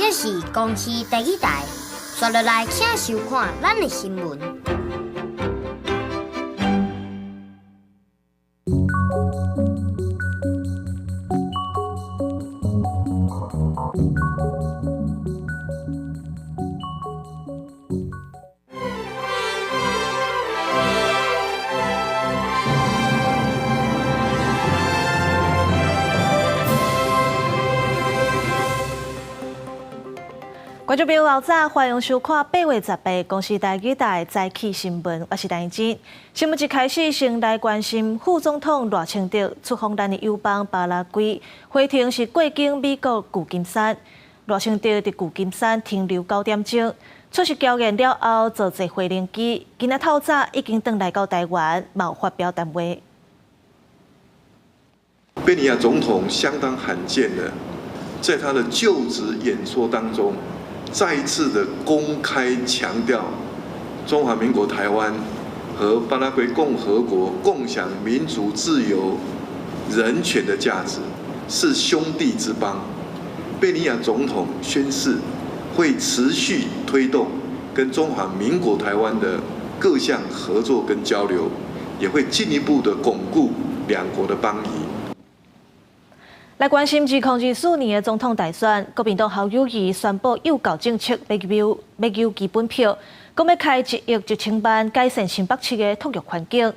這是公視第一台，刷落來請收看咱的新聞。觀眾朋友，老早歡迎收看8月18公視台語台早起新聞，我是陳真。新聞一開始，先來關心副總統賴清德出訪咱的友邦巴拉圭，回程是過境美國舊金山。賴清德佇舊金山停留9點鐘，出席僑宴了後，坐坐飛行機，今仔透早已經轉來到台灣，嘛有發表談話。貝尼亞總統相當罕見的，在他的就職演說當中，再一次的公開強調，中華民國台灣和巴拉圭共和國共享民主、自由、人權的價值，是兄弟之邦。貝尼亞總統宣誓會持續推動跟中華民國台灣的各項合作跟交流，也會進一步的鞏固兩國的邦誼。來關心2024年的總統大選，國民黨侯友宜宣布幼教政策欲要基本票，講欲開1億1千萬改善新北市的托育環境。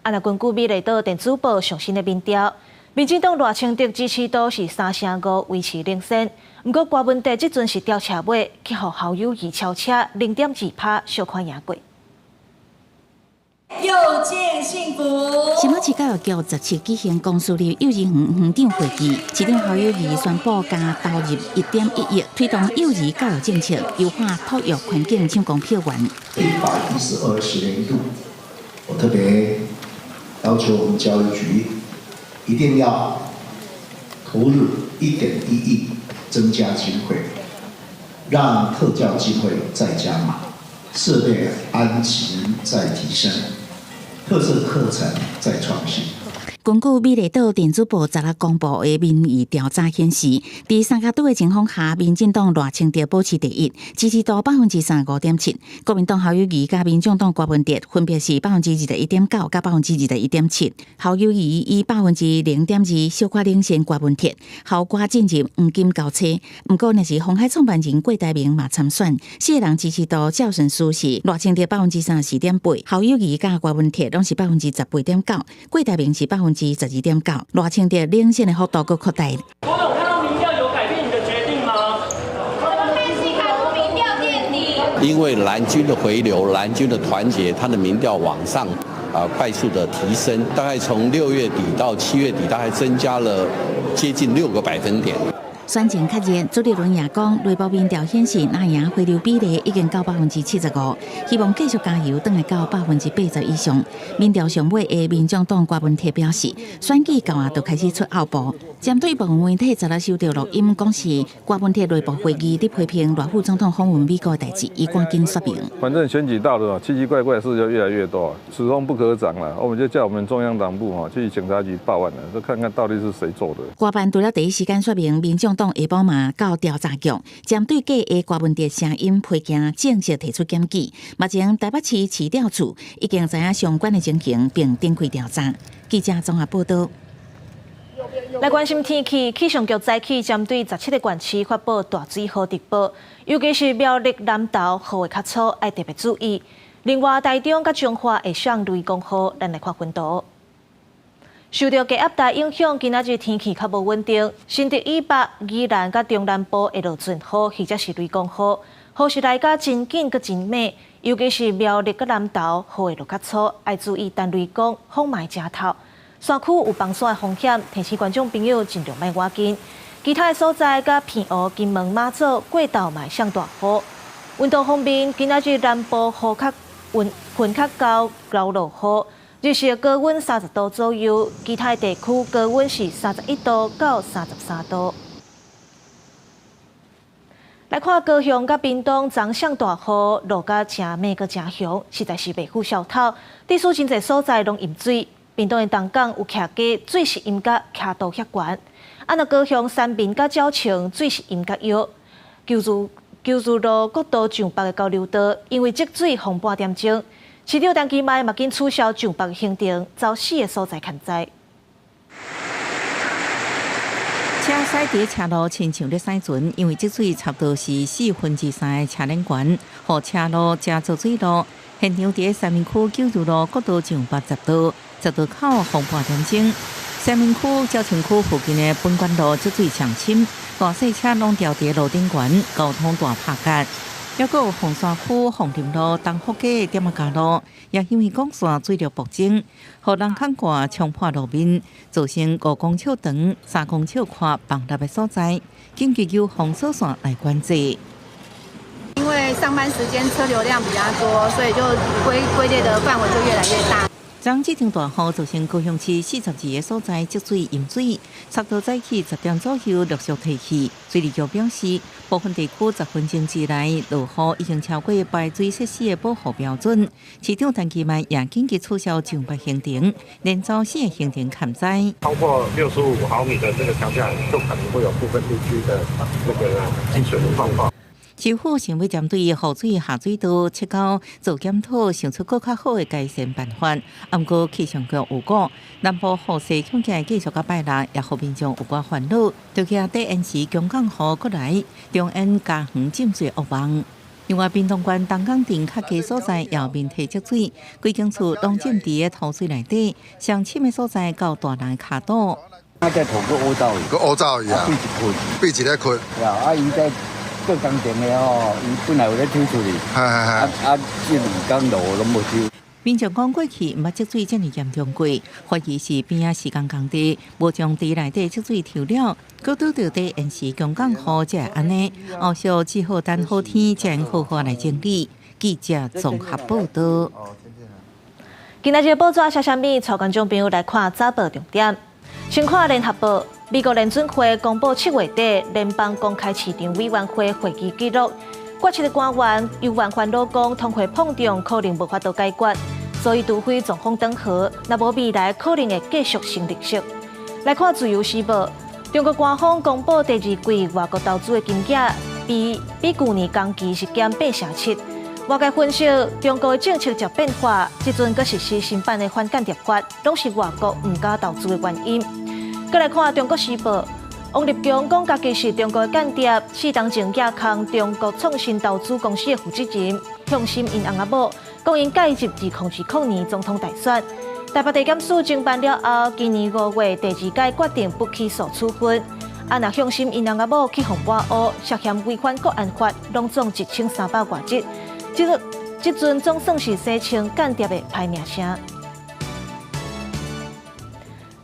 啊，若根據美麗島電子報上新的民調，民進黨賴清德支持度是3成5，維持領先。毋過郭文哲這陣是吊車尾，去予侯友宜超車0.2趴，小可贏過。又見幸福。新北市教育局17舉行公私立幼兒園園長會議，市長侯友宜宣布加投入1.1億，推動幼兒教育政策，優化托育環境，搶攻票源。112學年度，我特別要求我們教育局一定要投入1.1億，增加經費，讓特教經費再加碼，設備安全再提升，特色課程再創新。根據美麗島電子報昨日公布的民意調查顯示，佇三腳督的情況下，民進黨賴清德保持第一，支持度35.7%；國民黨侯友宜佮民眾黨郭文哲分別是21.9%佮21.7%。侯友宜以0.2%小可領先郭文哲，侯郭進入黃金交叉。毋過，若是鴻海創辦人郭台銘嘛參選，四個人支持度照順序是賴清德34.8%，侯友宜佮郭文哲攏是18.9%，郭台銘是12.9%，賴清德領先的幅度閣擴大。郭董看到民調有改變你的決定嗎？因為藍軍的回流，藍軍的團結，他的民調往上啊快速的提升，大概從6月底到7月底，大概增加了接近6個百分點。選情較熱，朱立倫也講，內部民調顯示，藍營回流比例已經到75%，希望繼續加油，轉來到80%以上。民調上尾的民眾黨郭文鐵表示，選舉到啊，就開始出後部。針對部分媒體昨日收到錄音，講是郭文鐵內部會議佇批評賴副總統訪問美國的代誌，伊趕緊說明。反正選舉到了，奇奇怪怪的事就越來越多，此風不可長了。我們就叫我們中央黨部哈去警察局報案了，就看看到底是誰做的。郭辦除了第一時間說明，民眾黨下晡嘛到調查局，針對假的郭文哲聲音批件正式提出檢舉。目前台北市市調處已經知影相關的情形，並展開調查。記者綜合報道。來關心天氣，氣象局早起針對17個縣市發布大水雨特報，尤其是苗栗南投雨會較粗，愛特別注意。另外，台中佮彰化會上雷公雨，咱來看分圖。受著低壓帶影響，今仔日天氣較無穩定。新竹以北、宜蘭佮中南部會落陣雨，或者是雷公雨，雨勢來甲真緊閣真猛，尤其是苗栗佮南投，雨會落較粗，愛注意等雷公，風嘛會誠透。山區有崩山的風險，提醒觀眾朋友盡量莫倚近。其他的所在，佮澎湖、金門、馬祖、過晝嘛會上大雨。溫度方面，今仔日南部雨較雲雲較厚，會落雨。日時高溫30度左右，其他地區高溫是31度到33度。來看高雄佮屏東昨上大雨，落甲誠猛閣誠凶，實在是袂赴消透。地區真濟所在攏淹水。屏東的東港有徛家水是淹甲徛肚遐懸，啊若高雄三民佮蕉城水是淹甲腰。舊如路國道上北的交流道，因為積水封半點鐘，市長陳其邁嘛緊取消上北行程，走四个所在勘災。車駛佇車路，親像咧駛船，因為積水差不多是3/4的車輪懸，予車路成做水路。現場佇三民區九如路國道上北十道，十道口封半點鐘。三民區鳥清區附近的本館路積水上深，大細車攏牢佇路頂懸，交通大拍結。猶閣有鳳山區鳳林路、東福街點仔加路，也因為管線水流暴增，予人坎蓋衝破路面，造成5公尺長、3公尺寬崩塌的所在，緊急由封鎖線來管制。因為上班時間車流量比較多，所以就龜裂的範圍就越來越大。昨這場大雨造成高雄市42個所在積水淹水，差不多早起10點左右陸續退去。水利局表示，部分地區10分鐘之內落雨已經超過排水設施的保護標準。市長陳其邁也緊急取消上北行程，連走四个行程勘災。超過65毫米的這個強降雨，就可能會有部分地區的這個積水的狀況。市府想欲針對雨水下水道切溝做檢討，想出閣較好的改善辦法。毋過氣象局有講，南部雨勢恐驚會繼續到拜六，也予民眾有寡煩惱。就驚底延遲強降雨過來，重演嘉園浸水噩夢。另外，屏東縣東港鎮較低所在也有面堤積水，規間厝攏浸佇咧土水內底，上深的所在到大人跤肚。啊，這土閣烏走去，閣烏走去啊！變一窟，變一个窟。啊，伊在做工程的吼，伊本來有咧抽出去，啊，這兩工路攏無抽。民眾講過去毋捌積水遮爾嚴重過，懷疑是邊仔施工工地無將池內底積水抽了，閣拄著佇延時強降雨才會按呢。後續只好等好天才會好好來整理。記者綜合報道。今仔日報紙寫啥物？帶觀眾朋友來看早報重點。先看聯合報，美國聯準會公布7月底聯邦公開市場委員會會議記錄，決策的官員猶原煩惱講通貨膨脹可能無法度解決，所以除非狀況轉好，若無未來可能會繼續升利息。來看自由時報，中國官方公布第二季外國投資的金額，比舊年同期是減8成7。外界分析，中國的政策漸變化，這陣閣實施新版的反間諜法，攏是外國毋敢投資的原因。閣來看《中國時報》，王立強講家己是中國的間諜，4冬前寄空中國創新投資公司的負責人向心𪜶翁仔某，講𪜶介入2020年總統大選。台北地檢署偵辦了後，今年5月第二階決定不起訴處分。啊，若向心𪜶翁仔某去予判烏，涉嫌違反國安法，攏總1300外日。這陣總算是洗清間諜的歹名聲。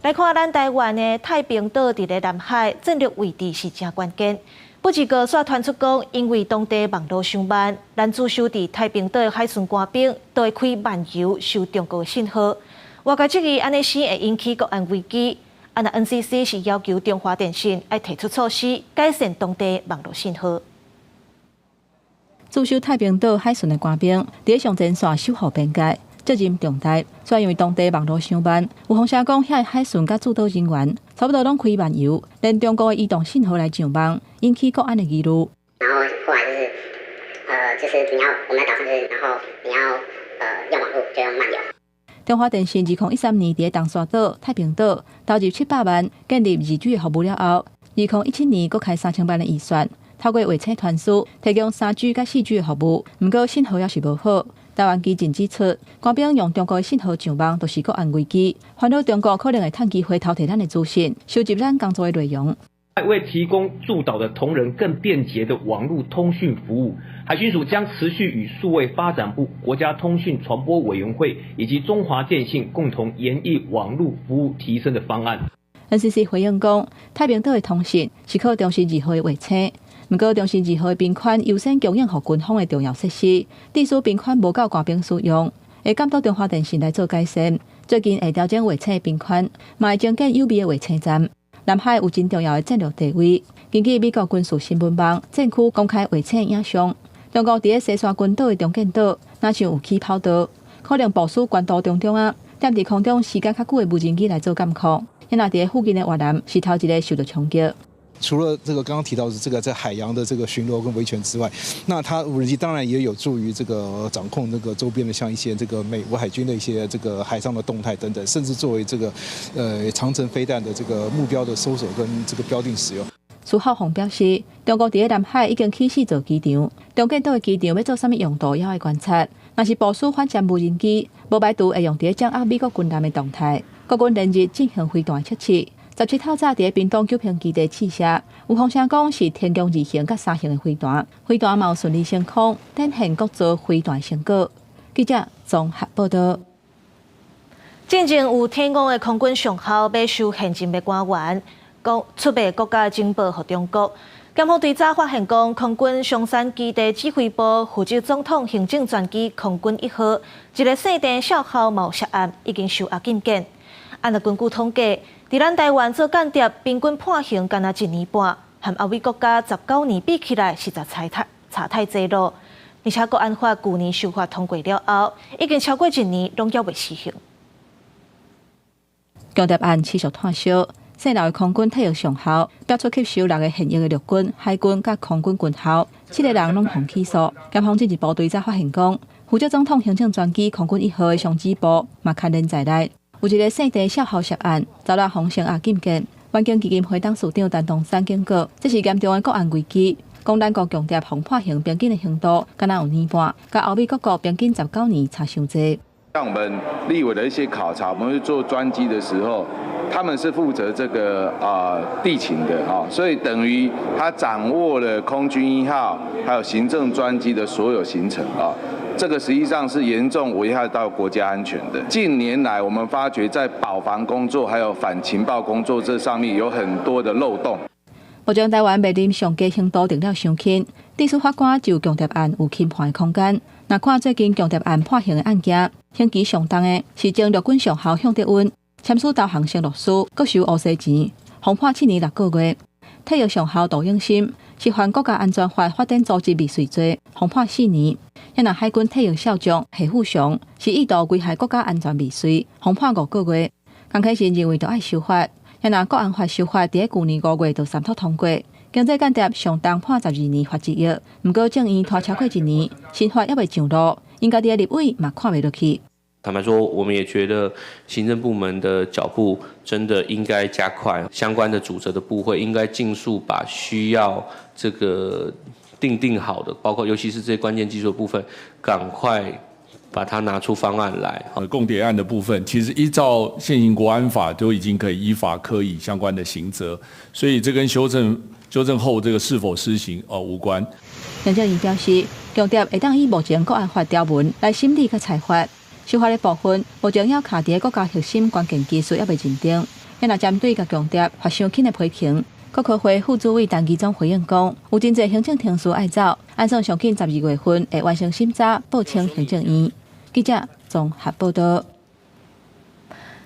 來看咱台灣的太平島佇咧南海戰略位置是誠關鍵。不過煞傳出講，因為當地網路傷慢，咱駐守佇太平島的海巡官兵都會開漫遊收中國的信號。外界質疑按呢是會引起國安危機。啊，若 NCC 是要求中華電信愛提出措施改善當地網路信號。駐守太平島海巡的官兵佇上前線守護邊界，責任重大。煞因為當地網路傷慢，有風聲講，遐海巡佮駐島人員差不多攏開漫遊，連中國的移動信號來上網，引起國安的疑慮。然後後來就是，就是你要我們在島上，就是然後你要用網路就用漫遊。中華電信2013年佇東沙島、太平島投入700萬建立2G 的服務了後，2017年閣開3000萬的預算，透過衛星傳輸提供3G 佮4G 的服務，毋過信號猶是無好。台灣基進指出，官兵用中國的信號上網，就是國安危機，煩惱中國可能會趁機會偷提咱的資訊，收集咱工作的內容。為提供駐島的同仁更便捷的網路通訊服務，海巡署將持續與數位發展部、國家通訊傳播委員會以及中華電信共同研議網路服務提升的方案。 NCC 回應講，太平島的通訊是靠中時二號的衛星，毋過中時二號的頻寬優先供應予軍方的重要設施，致使頻寬無夠官兵使用，會監督中華電信來做改善。最近會調整衛星的頻寬，嘛會增建有備的衛星站。南海有真重要的戰略地位。根據美國軍事新聞網戰區公開衛星影像，中國佇咧西沙群島的中建島，若像有起跑道，可能部署關島中中啊，踮佇空中時間較久的無人機來做監控。遐若佇咧附近的越南是頭一个受著衝擊。除了這個剛剛提到的這個在海洋的這個巡邏跟維權之外，那它無人機當然也有助於這個掌控那個周邊的像一些這個美國海軍的一些這個海上的動態等等，甚至作為這個長程飛彈的這個目標的搜索跟這個標定使用。蘇孝宏表示，中國佇咧南海已經起始造機場，中建島的機場欲做啥物用途，猶愛觀察。若是部署反潛無人機，無排除會用佇咧掌握美國軍艦的動態。國軍連日進行飛彈測試，17透早佇咧屏東九坪基地試射，有風聲講是天弓二型佮三型的飛彈，飛彈嘛有順利升空，展現國造飛彈成果。記者綜合報道。進前有退伍的空軍上校買收現金的官員，講出賣國家情報予中國。檢方對早發現講，空軍松山基地指揮部負責總統行政專機空軍一號，一个姓鄭少校嘛涉案，已經收押禁見。按照根據統計，佇咱台灣做間諜平均判刑干焦一年半，和歐美國家19年比起來，實在差太差太濟囉。而且國安法舊年修法通過了後，已經超過一年，攏猶未施行。共諜案持續湠燒，姓劉的空軍退役上校表出吸收六个現役的陸軍、海軍佮空軍軍校，七个人攏予起訴。檢方進一步追查發現講，負責總統行政專機空軍一號的上指部嘛牽連在內，有一个姓鄭少校涉案，昨日予聲押禁見。環境基金會董事長陳東山警告，這是嚴重的國安危機。講咱國共諜予判刑平均的刑度，敢若有年半，佮歐美各國平均19年差傷濟。像我們立委的一些考察，我們去坐專機的時候，他們是負責這個地勤的啊，所以等於他掌握了空軍一號還有行政專機的所有行程啊，這個實際上是嚴重危害到國家安全的。近年來，我們發覺在保防工作還有反情報工作這上面有很多的漏洞。目前台灣面臨上低刑度定了傷輕，致使法官就共諜案有輕判的空間。若看最近共諜案判刑的案件，刑期上重的是前陸軍上校向德溫，簽署投降承諾書，閣收烏西錢，予判7年6個月。退役上校杜永新是犯國家安全法發展組織未遂罪，予判4年。若海軍退役少將謝富雄是意圖危害國家安全未遂，予判5個月。江啟臣認為著愛修法，若國安法修法，佇咧舊年5月就三讀通過。經濟間諜上重判12年罰1億，毋過眾院拖超過一年，新法猶未上路，𪜶家己的立委嘛看袂落去。坦白說，我們也覺得行政部門的腳步真的應該加快，相關的主責的部會應該盡速把需要這個訂定好的，包括尤其是這些關鍵技術的部分，趕快把它拿出方案來。共諜案的部分，其實依照現行國安法都已經可以依法課以相關的刑責，所以這跟修正後這個是否施行無關。楊正儀表示，共諜會當以目前國安法條文來審理佮裁罰。修法的部分，目前猶卡佇國家核心關鍵技術猶未認定。若針對共共諜罰傷輕的批評，國科會副主委陳吉仲回應講，有真濟行政程序愛走，按算上緊12月份會完成審查，報請行政院。記者綜合報道。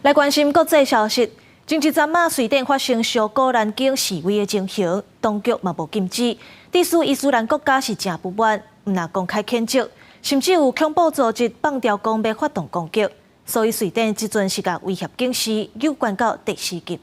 來關心國際消息，前一陣仔瑞典發生燒古蘭經示威的情形，當局嘛無禁止。對此伊斯蘭國家是誠不滿，毋但公開譴責，甚至有恐怖組織放調講欲發動攻擊，所以瑞典這陣是共威脅警示又懸到第四級。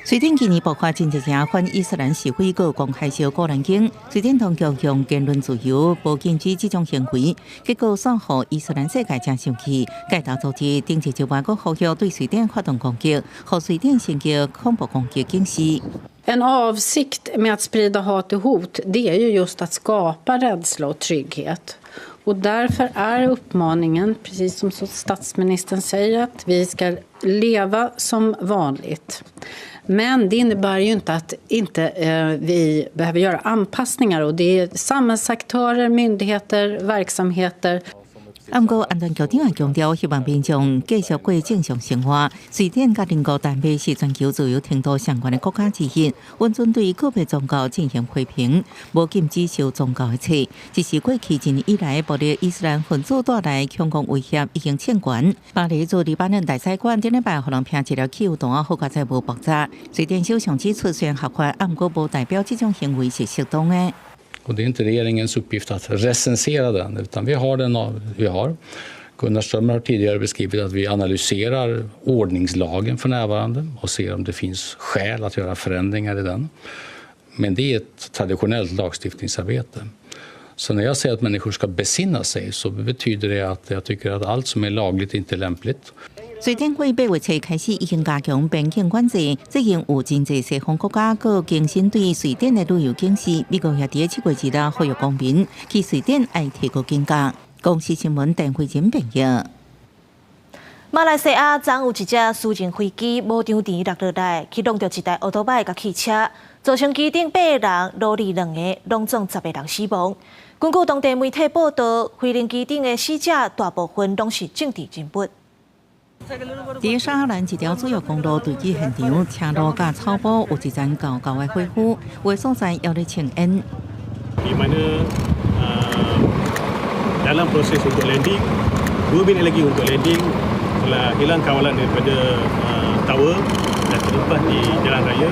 瑞典今年爆發真濟件反伊斯蘭示威，閣公開燒古蘭經。瑞典當局用言論自由，無禁止這種行為，結果煞予伊斯蘭世界誠生氣，街頭組織頂一周外閣呼籲對瑞典發動攻擊，予瑞典升級恐怖攻擊警示。 En avsikt med att sprida hat och hot, det är ju just att skapa rädsla och trygghet. Och därför är uppmaningen, precis som statsministern säger, att vi ska leva som vanligt. Men det innebär ju inte att inte vi behöver göra anpassningar och det är samhällsaktörer, myndigheter, verksamheter. 毋過安全局長也強調，希望民眾繼續過正常生活。瑞典佮鄰國丹麥是全球自由程度上懸的國家之一，允准對個別宗教進行批評，無禁止燒宗教的冊。只是過去一年以來，暴力伊斯蘭分子帶來恐怖威脅已經升懸。巴黎駐黎巴嫩大使館頂禮拜予人拋一粒汽油彈，好佳哉無爆炸。瑞典首相指出，雖然合法，毋過無代表這種行為是適當的。 Och det är inte regeringens uppgift att recensera den, utan vi har den vi har. Gunnar Strömmer har tidigare beskrivit att vi analyserar ordningslagen för närvarande och ser om det finns skäl att göra förändringar i den. Men det är ett traditionellt lagstiftningsarbete. Så när jag säger att människor ska besinna sig så betyder det att jag tycker att allt som är lagligt inte är lämpligt. 瑞典過8月初開始已經加強邊境管制，最近有真濟西方國家閣更新對瑞典的旅遊警示。美國也佇7月2日呼籲公民去瑞典愛提高警覺。公視新聞鄧慧珍編譯。馬來西亞昨有一隻私人飛機無張持落落來，去挵著一台歐多擺佮汽車，造成機頂八个人，勞力兩个，攏總10个人死亡。根據當地媒體報道，飛行機頂的死者大部分攏是政治人物。佇沙阿蘭一條主要公路墜機現場，車路佮草埔有一層厚厚的火灰，有的所在猶咧青煙。 Di mana dalam proses untuk landing, 2 minit lagi untuk landing, telah hilang kawalan daripada tower dan terlepas di jalan raya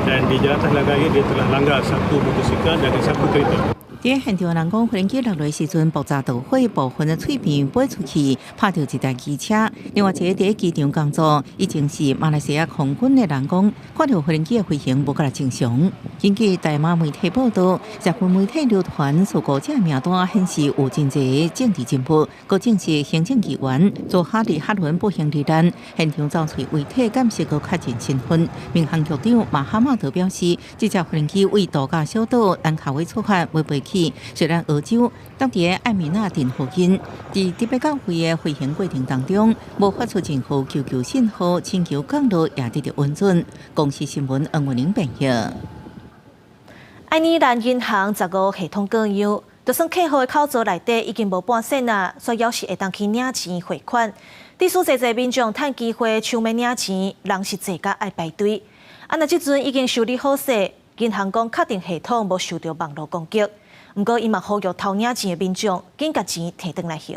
dan di jalan atas jalan raya dia telah langgar satu motosikal dan satu kereta. 佇現場人講，飛機落落時陣爆炸導火，部分的碎片飛出去，拍著一台機車。另外一个佇機場工作，以前是馬來西亞空軍的人講，看著飛機的飛行無閣來正常。根據大馬媒體報道，社群媒體流傳事故者名單顯示有真濟政治人物，閣證實行政議員佐哈里哈倫不幸罹難。現場走揣遺體鑑識閣確認身份。民航局長馬哈馬德表示，這架飛機為度假小島蘭卡威出發，袂飛去雪蘭莪州，當地的艾米納鎮附近。佇特別到位的飛行過程當中，無發出任何求救信號，請求降落也得到允准。公視新聞黃文玲編譯。愛爾蘭銀行15系統故障，就算客戶的口座內底已經無半仙啊，煞猶是會當去領錢匯款。致使濟濟民眾趁機會搶欲領錢，人是濟甲愛排隊。啊，若這陣已經修理好勢，銀行講確定系統無受著網路攻擊。毋過，伊嘛呼籲偷領錢的民眾，緊共錢提轉來還。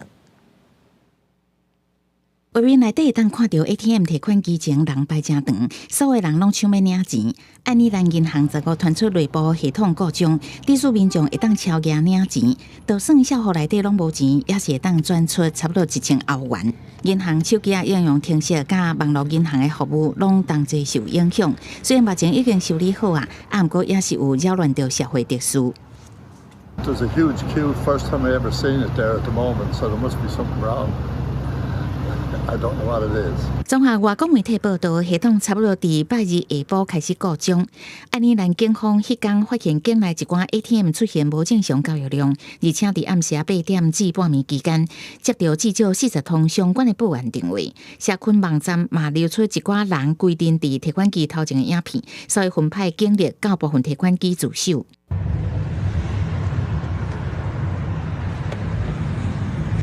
畫面內底會當看著 ATM 提款機前人排誠長，所有人攏搶欲領錢。愛爾蘭銀行15傳出內部系統故障，致使民眾會當超額領錢，就算帳戶內底攏無錢，也是會當轉出差不多1000歐元。銀行手機仔應用程式佮網路銀行的服務攏同齊受影響。雖然目前已經修理好啊，啊，毋過也是有擾亂著社會秩序。 There's a huge queue, first time I ever seen it there at the moment, so there must be something wrong. I don't know what it is. 綜合外國媒體報道，系統差不多佇拜二下晡開始故障。愛爾蘭警方彼工發現境內一寡 ATM 出現無正常交易量，而且佇暗時8點至半暝期間，接著至少40通相關的報案電話。社群網站嘛流出一寡人規陣佇提款機頭前的影片，所以分派警力到部分提款機駐守。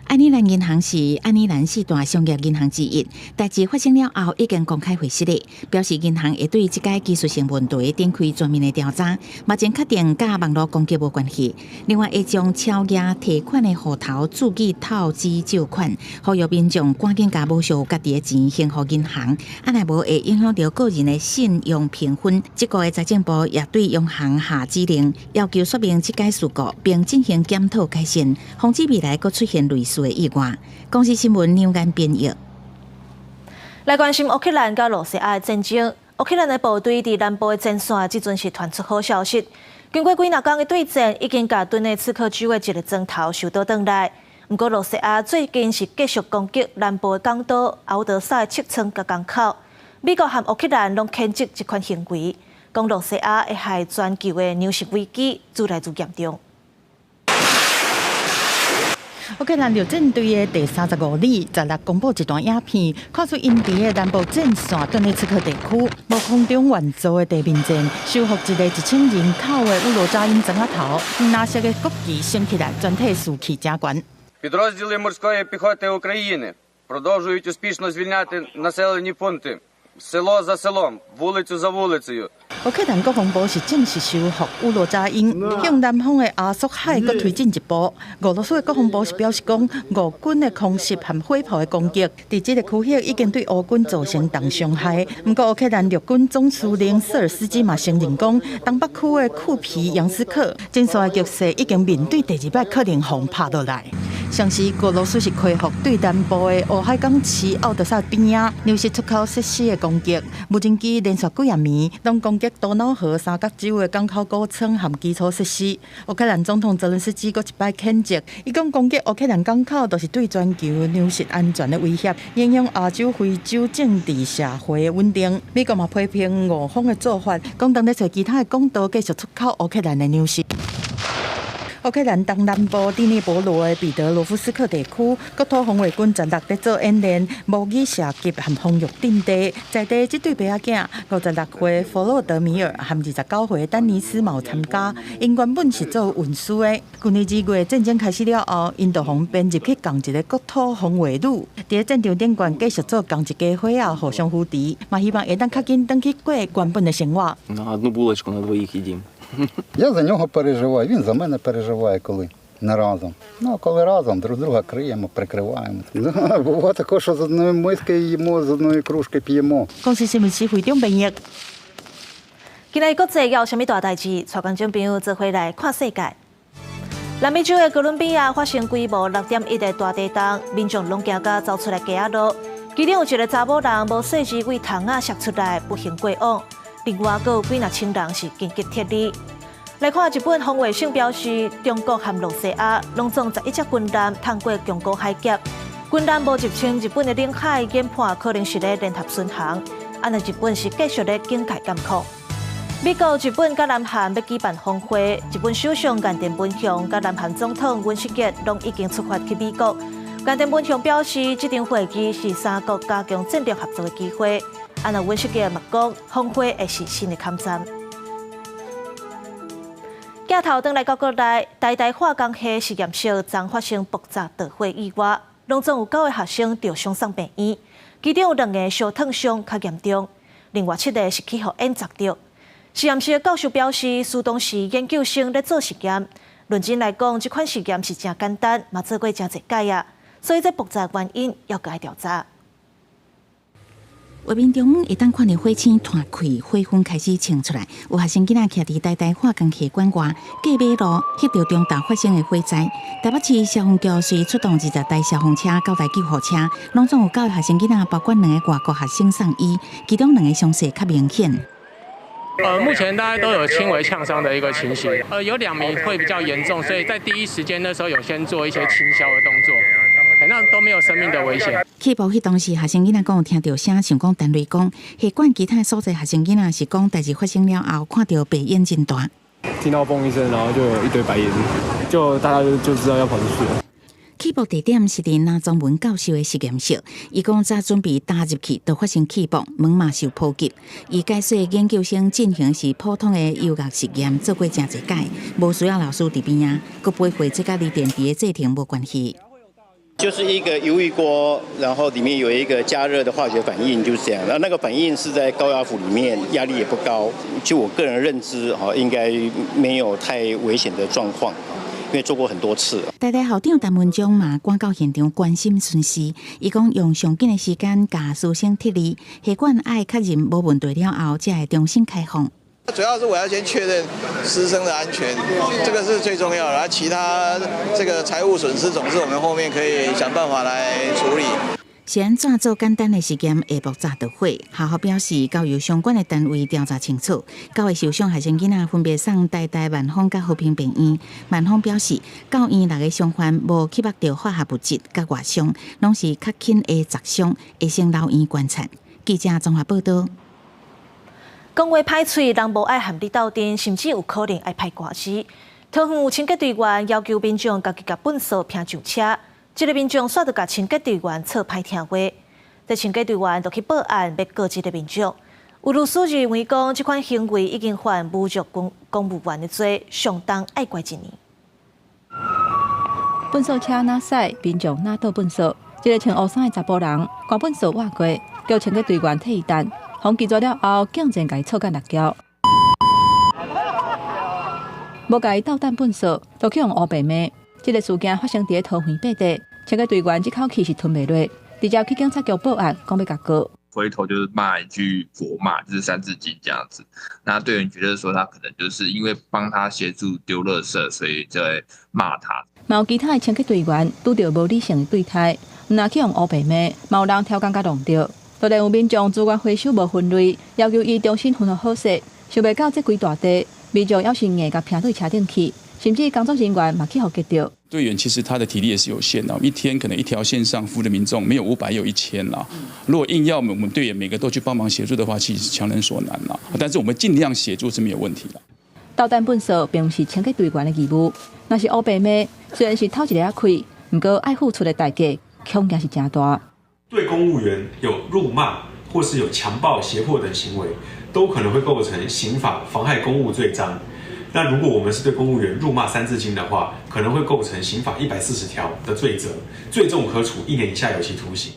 愛爾蘭銀行是愛爾蘭四大商業銀行之一，代誌發生了後已經公開回釋咧，表示銀行會對這个技術性問題展開全面的調查，目前確定佮網路攻擊無關係。另外，會將超額提款的戶頭注記透支借款，呼籲民眾趕緊共無屬家己的錢還予銀行，啊若無會影響著個人的信用評分。這個的財政部也對央行下指令，要求說明這个事故，並進行檢討改善，防止未來閣出現類似的意外。公視新聞梁安編譯。來關心烏克蘭佮羅西亞的戰爭。烏克蘭的部隊佇南部的前線，這陣是傳出好消息。經過幾若工的對戰，已經共頓涅茨克州的一个莊頭收倒轉來。毋過羅西亞最近是繼續攻擊南部的港都敖德薩的測倉佮港口。美國和烏克蘭攏譴責這款行為，講羅西亞會害全球的糧食危機愈來愈嚴重。烏克蘭陸戰隊的第35旅16公布一段影片，看出𪜶佇个南部戰線頓涅茨克地區，無空中援助的地面戰，收復一個1000人口的烏羅扎因莊仔頭，藍色的國旗升起來，全體士氣誠懸。 Підрозділи морської піхоти України продовжують успішно звільняти населені пункти село за селом, вулицю за вулицею. 烏克蘭國防部是正式收復烏羅扎因，向南方的亞速海閣推進一步。俄羅斯的國防部是表示講，俄軍的空襲和火炮的攻擊，佇這个區域已經對烏軍造成重傷害。毋過烏克蘭陸軍總司令瑟爾斯基嘛承認講，東北區的庫皮揚斯克前線的局勢已經面對第二擺可能予拍落來。上時俄羅斯是恢復對南部的烏海港市奧德薩邊仔糧食出口設施的攻擊，無人機連續幾仔暝攏攻擊多瑙河三角洲的港口穀倉和基礎設施。烏克蘭總統澤倫斯基閣一擺譴責，伊講攻擊烏克蘭港口，就是對全球糧食安全的威脅，影響亞洲、非洲政治社會的穩定。美國嘛批評俄方的做法，講當咧揣其他的管道繼續出口烏克蘭的糧食。烏克蘭東南部第聶伯羅的彼得羅夫斯克地區，國土防衛軍十六咧做演練，模擬射擊和防禦陣地。在地這對爸仔囝，56歲弗洛德米爾和29歲丹尼斯嘛有參加。𪜶原本是做運輸的。去年2月戰爭開始了後，𪜶就予編入去仝一個國土防衛旅，佇戰場頂懸繼續做仝一家伙仔，互相扶持，嘛希望會當較緊轉去過原本的生活。 На одну булочку на двоих едим. Я за нього переживаю, він за мене переживає, коли не разом. Ну, а коли разом, друг друга криємо, прикриваємо. Ну, буває таке, що з одної миски їмо, з одної кружки п'ємо. 公視新聞施會長編譯。今仔日國際有啥物大代誌？帶觀眾朋友做伙來看世界。南美洲的哥倫比亞發生規模6.1的大地動，民眾攏驚甲走出來街仔路。其中有一个查某人無細緻為窗仔摔出來，不幸過往。另外，閣有幾若千人是緊急撤離。來看日本防衛省表示，中國和露西亞攏總11隻軍艦通過宮古海峽，軍艦無入侵日本的領海，研判可能是咧聯合巡航。按呢日本是繼續咧警戒監控。美國、日本佮南韓欲舉辦峰會，日本首相岸田文雄佮南韓總統尹錫悅攏已經出發去美國。岸田文雄表示，這場會議是三國加強戰略合作的機會。按呢尹錫悅嘛講，峰會會是新的坎站。鏡頭轉來到國內，台大化工系實驗室昨發生爆炸著火意外，攏總有九个學生著傷送病院，其中有兩个燒燙傷較嚴重，另外七个是去予煙砸著。實驗室的教授表示，事當時研究生咧做實驗，論真來講，這款實驗是誠簡單，嘛做過誠濟擺啊，所以這爆炸原因猶閣愛調查。畫面中會當看著火星湠開，火雲開始衝出來。有學生囡仔徛佇台大化工系館外，過馬路，翕著中晝發生的火災。台北市消防局隨出動20台消防車、九台救護車，攏總有九个學生囡仔，包括兩个外國學生送醫，其中兩个傷勢較明顯。目前大家都有輕微嗆傷的一個情形，有兩名會比較嚴重，所以在第一時間的時候有先做一些清消的動作，那都沒有生命的危險。起爆彼當時，學生囡仔講有聽著聲，想講彈雷公。系館其他所在學生囡仔是講，代誌發生了後，看著白煙真大。聽到嘣一聲，然後就有一堆白煙，就大家就知道要跑出去了。起爆地點是佇林宗文教授的實驗室，伊講早準備踏入去，就發生氣爆，門嘛受波及。伊解說研究生進行是普通的油壓實驗，做過誠濟擺，無需要老師佇邊仔，閣回回這佮鋰電池的製程無關係。就是一個油浴鍋，然後裡面有一個加熱的化學反應，就是這樣。然後那個反應是在高壓釜裡面，壓力也不高。就我個人認知，哈，應該沒有太危險的狀況。因為做過很多次。台大校長陳文忠嘛趕到現場關心損失，伊講用上緊的時間共師生撤離，系館愛確認無問題了後，才會重新開放。主要是我要先確認師生的安全，這個是最重要的。然後其他這個財務損失，總是我們後面可以想辦法來處理。是按怎做簡單的實驗會爆炸著火？學校表示，交由相關的單位調查清楚。九个受傷學生囡仔分別送台大萬芳佮和平病院。萬芳表示，教院六个傷患無吸入著化學物質佮外傷，攏是較輕的砸傷，會先留院觀察。記者綜合報導。講話歹喙，人無愛和你鬥陣，甚至有可能愛歹歌詞。桃園有清潔隊員要求民眾家己共糞埽拚上車。這个民眾煞著共清潔隊員臭歹聽話，這清潔隊員就去報案，欲告這个民眾。有律師認為講，這款行為已經犯侮辱公務員的罪，相當愛關一年。糞埽車若駛，民眾若倒糞埽。這个穿烏衫的查埔人，共糞埽倚過，叫清潔隊員替伊擔，予拒絕了後，竟然共伊臭甲搦叫。無共伊鬥擔糞埽，就去予烏白罵。這个事件發生佇桃園八德，清潔隊員這口氣是吞袂落，直接去警察局報案，講欲共告。回頭就是罵一句國罵，就是三字經這樣子。那隊員覺得說他可能就是因為幫他協助丟垃圾，所以就會罵他。嘛有其他的清潔隊員拄著無理性的對待，毋若去予烏白罵，嘛有人刁工共弄著。就連有民眾資源回收無分類，要求伊重新分予好勢，想袂到這規大塊，民眾猶是硬共拚對車頂去，甚至工作人員嘛去予激著。隊員其實他的體力也是有限的，一天可能一條線上服務的民眾沒有500也有1000啦。如果硬要我們隊員每個都去幫忙協助的話，其實強人所難啦。但是我們盡量協助是沒有問題的。鬥膽糞掃並毋是清潔隊員的義務，若是烏白罵，雖然是透一下仔氣，毋過愛付出的代價恐驚是誠大。對公務員有辱罵或是有強暴、脅迫等行為，都可能會構成刑法妨害公務罪章。那如果我們是對公務員辱罵三字經的話，可能會構成刑法140條的罪責，最重可處1年以下有期徒刑。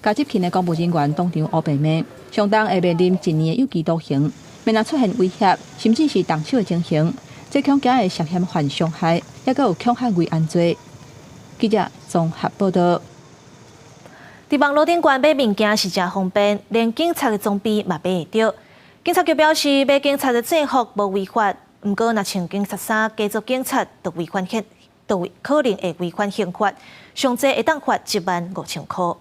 共執勤的公務人員當場烏白罵，相當會面臨1年的有期徒刑。免若出現威脅，甚至是動手的情形，這恐驚會涉嫌犯傷害，抑閣有恐嚇危安罪。記者綜合報道。佇網路頂懸買物件是誠方便，連警察的裝備嘛買會著。警察局表示，買警察的制服無違法，毋過若穿警察衫假做警察，就違反刑，就可能會違反刑法，上濟會當罰15,000箍。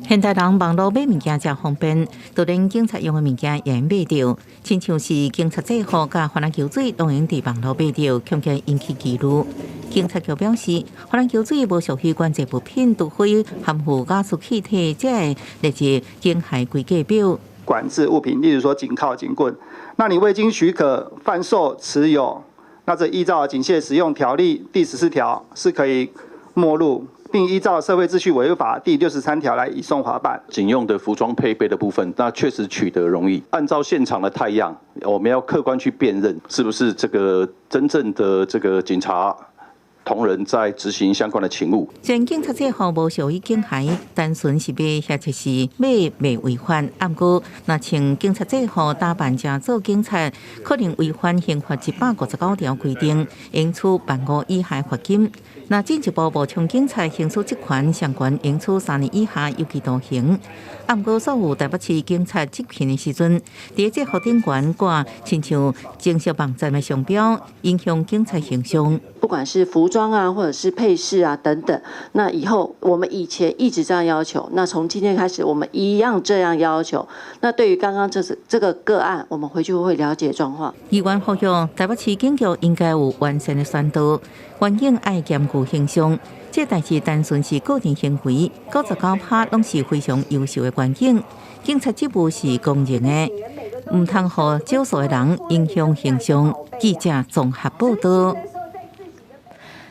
現代人網路買物件誠方便，就連警察用的物件也會買著，親像是警察制服佮番仔球水，攏會用佇網路買著，恐驚引起疑慮。警察局表示，番仔球水無屬於管制物品，除非含有瓦斯氣體，才會列入警械規格表。管制物品，例如說警銬、警棍，那你未經許可販售、持有，那這依照警械使用條例第14條是可以沒入。並依照社會秩序維護法第63條來移送法辦。警用的服裝配備的部分，那確實取得容易。按照現場的態樣，我們要客觀去辨認，是不是這個真正的這個警察同仁在執行相關的勤務。雖然警察制服無屬於警械，單純是買或者是買袂違法。毋過，若穿警察制服打扮成做警察，可能違反刑法159條規定，應處15,000以下罰金。若進一步冒充警察行使職權，上懸應處3年以下有期徒刑。毋過，所有台北市警察執勤的時陣，佇制服頂懸掛親像正式網站的商標，影響警察形象。不管是服裝啊，或者是配飾啊等等，那以後我們以前一直這樣要求，那從今天開始，我們一樣這樣要求。那對於剛剛這個個案，我們回去會了解狀況。議員呼籲台北市警局應該有完善的宣導，環境愛兼顧形象。這代誌單純是個人行為，99%攏是非常優秀的員警。警察職務是公認的，毋通予少數的人影響形象。記者綜合報道。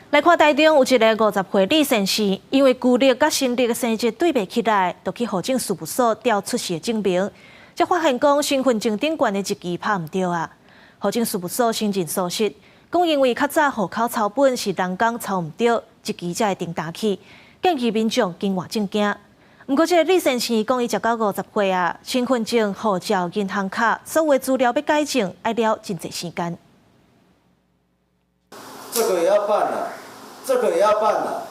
來看台中有一个50歲李先生，因為舊曆佮新曆的生日對袂起來，就去戶政事務所調出世的證明，才發現講身份證頂懸的日期拍毋對啊！戶政事務所承認疏失，講因為較早戶口抄本是人工抄毋對，日期才會顛倒去，建議民眾更換證件。毋過這个李先生講，伊才到50歲啊，身份證、護照、銀行卡，所有資料欲改正，愛了真濟時間。這個也要辦啊，這個也要辦啊，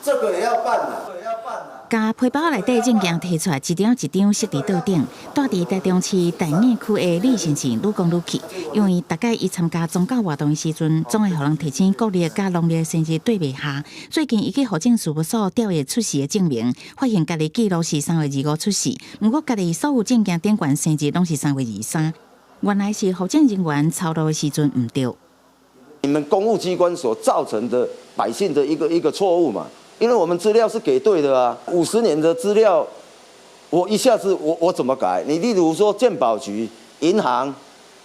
這個也要辦啊，這個也要辦啊。共皮包內底證件提出來，一張一張塞佇桌頂。蹛佇台中市大雅區的李先生愈講愈氣，因為逐擺伊參加宗教活動的時陣，總會予人提醒國曆佮農曆生日對袂合。最近伊去戶政事務所調伊出世的證明，發現家己記錄是3月25出世，毋過家己所有證件頂懸生日攏是3月23。原來是戶政人員抄錄的時陣毋對。你們公務機關所造成的百姓的一個錯誤嘛？因為我們資料是給對的啊，50年的資料，我一下子我怎麼改？你例如說健保局、銀行，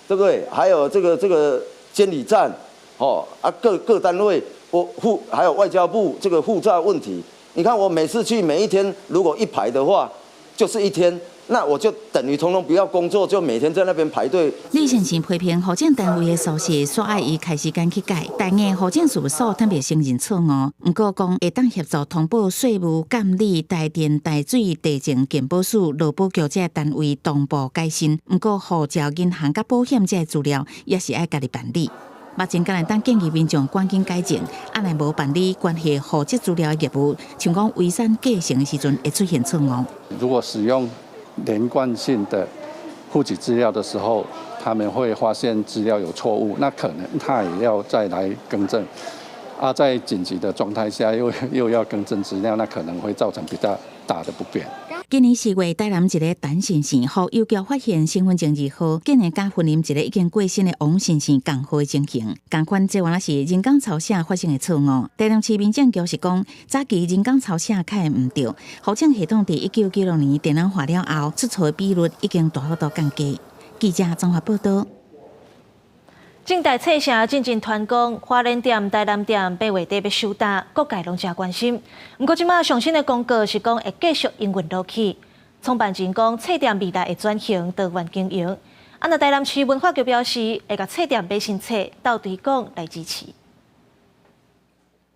對不對？還有這個監理站，哦啊各單位，我護還有外交部這個護照問題，你看我每次去每一天，如果一排的話，就是一天。那我就等於通通不要工作，就每天在那邊排隊。李先生批評戶政單位的疏失，煞愛伊開時間去改。大雅戶政事務所坦白承認錯誤，毋過講會當協助通報稅務監理、台電、台水、地政、健保署、勞保局這單位同步改新。毋過護照、銀行佮保險這資料也是愛家己辦理。目前敢會當建議民眾趕緊改正，啊若無辦理關係戶籍資料的業務，像講遺產繼承的時陣會出現錯誤。如果使用連貫性的戶籍資料的時候，他們會發現資料有錯誤，那可能他也要再來更正。啊，在緊急的狀態下又要更正資料，那可能會造成比較大的不便。今年4月，台南一个陳先生，予郵局發現身份證二號，竟然佮雲林一个已經過身的王先生仝號的情形。仝款，這原來是人工抄寫發生的錯誤。台南市民政局是講，早期人工抄寫較會毋著，戶政系統佇1996年電腦化了後，出錯的比率已經大幅度降低。記者綜合報道。政大冊城進前傳講，花蓮店、台南店8月底欲收擔，各界攏誠關心。毋過這馬上新的公告是講會繼續營運落去。創辦人講，冊店未來會轉型多元經營。啊，若台南市文化局表示，會共冊店買新冊，鬥推廣來支持。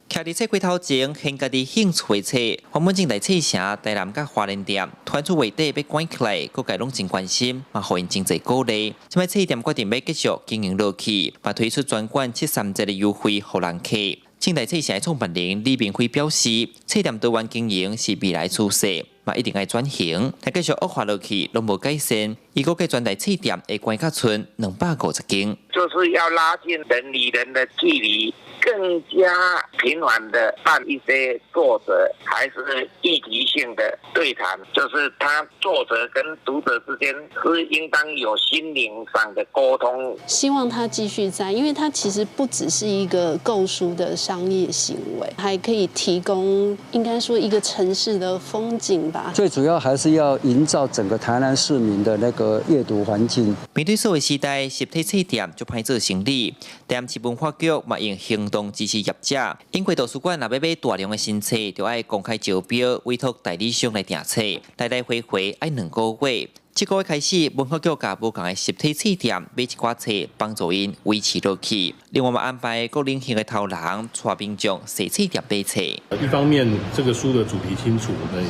徛佇冊櫃頭前，獻家己興趣的冊，原本政大冊城台南佮花蓮店，傳出月底欲關起來，各界攏真關心，嘛予𪜶真濟鼓勵。這擺冊店決定欲繼續經營落去，嘛推出全館73折的優惠予人客。政大冊城的創辦人李明輝表示，冊店多元經營是未來趨勢，嘛一定愛轉型。若繼續惡化落去，攏無改善，伊估計全台冊店會關較賰250間。就是要拉近人與人的距離。更加頻繁的辦一些作者還是議題性的對談，就是他作者跟讀者之間是應當有心靈上的溝通。希望他繼續在，因為他其實不只是一個購書的商業行為，還可以提供應該說一個城市的風景吧。最主要還是要營造整個台南市民的那個閱讀環境。面對數位時代，實體冊店就歹做生理，台南市文化局嘛用行動支持業者。英國圖書館若欲買大量的新冊，就愛公開招標，委託代理商來訂冊，來來回回愛2個月。這個月開始，文化局共無仝的實體冊店買一寡冊，幫助𪜶維持落去。另外，嘛安排各領域的頭人帶民眾踅冊店買冊。一方面，這個書的主題清楚，我們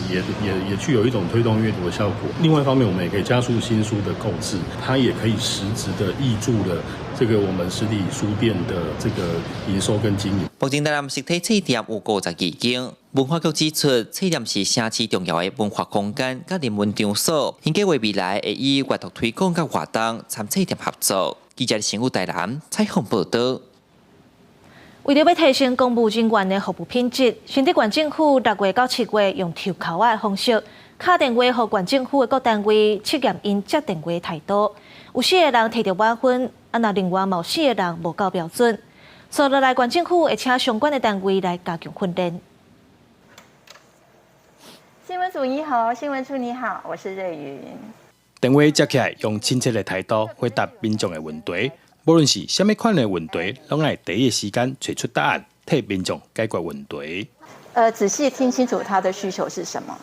也具有一種推動閱讀的效果。另外一方面，我們也可以加速新書的購置，它也可以實質的挹注了這個我們實體書店的這個營收跟經營。目前台南實體冊店有52間。文化局指出，冊店是城市重要的文化空間佮人文場所，𪜶計劃未來會以閱讀推廣佮活動參冊店合作。記者新婦台南採訪報導。為著欲提升公務人員的服務品質，新竹縣政府6月到7月用抽鬮仔的方式，敲電話予縣政府的各單位測驗𪜶接電話態度。有四个人摕著滿分，啊，若另外嘛有四个人無夠標準。所以來縣政府會請相關的單位來加強訓練。新聞組你好，新聞處你好，我是瑞雲。電話接起來，用親切的態度回答民眾的問題，無論是啥物款的問題，攏愛第一時間揣出答案，替民眾解決問題。仔細聽清楚他的需求是什麼。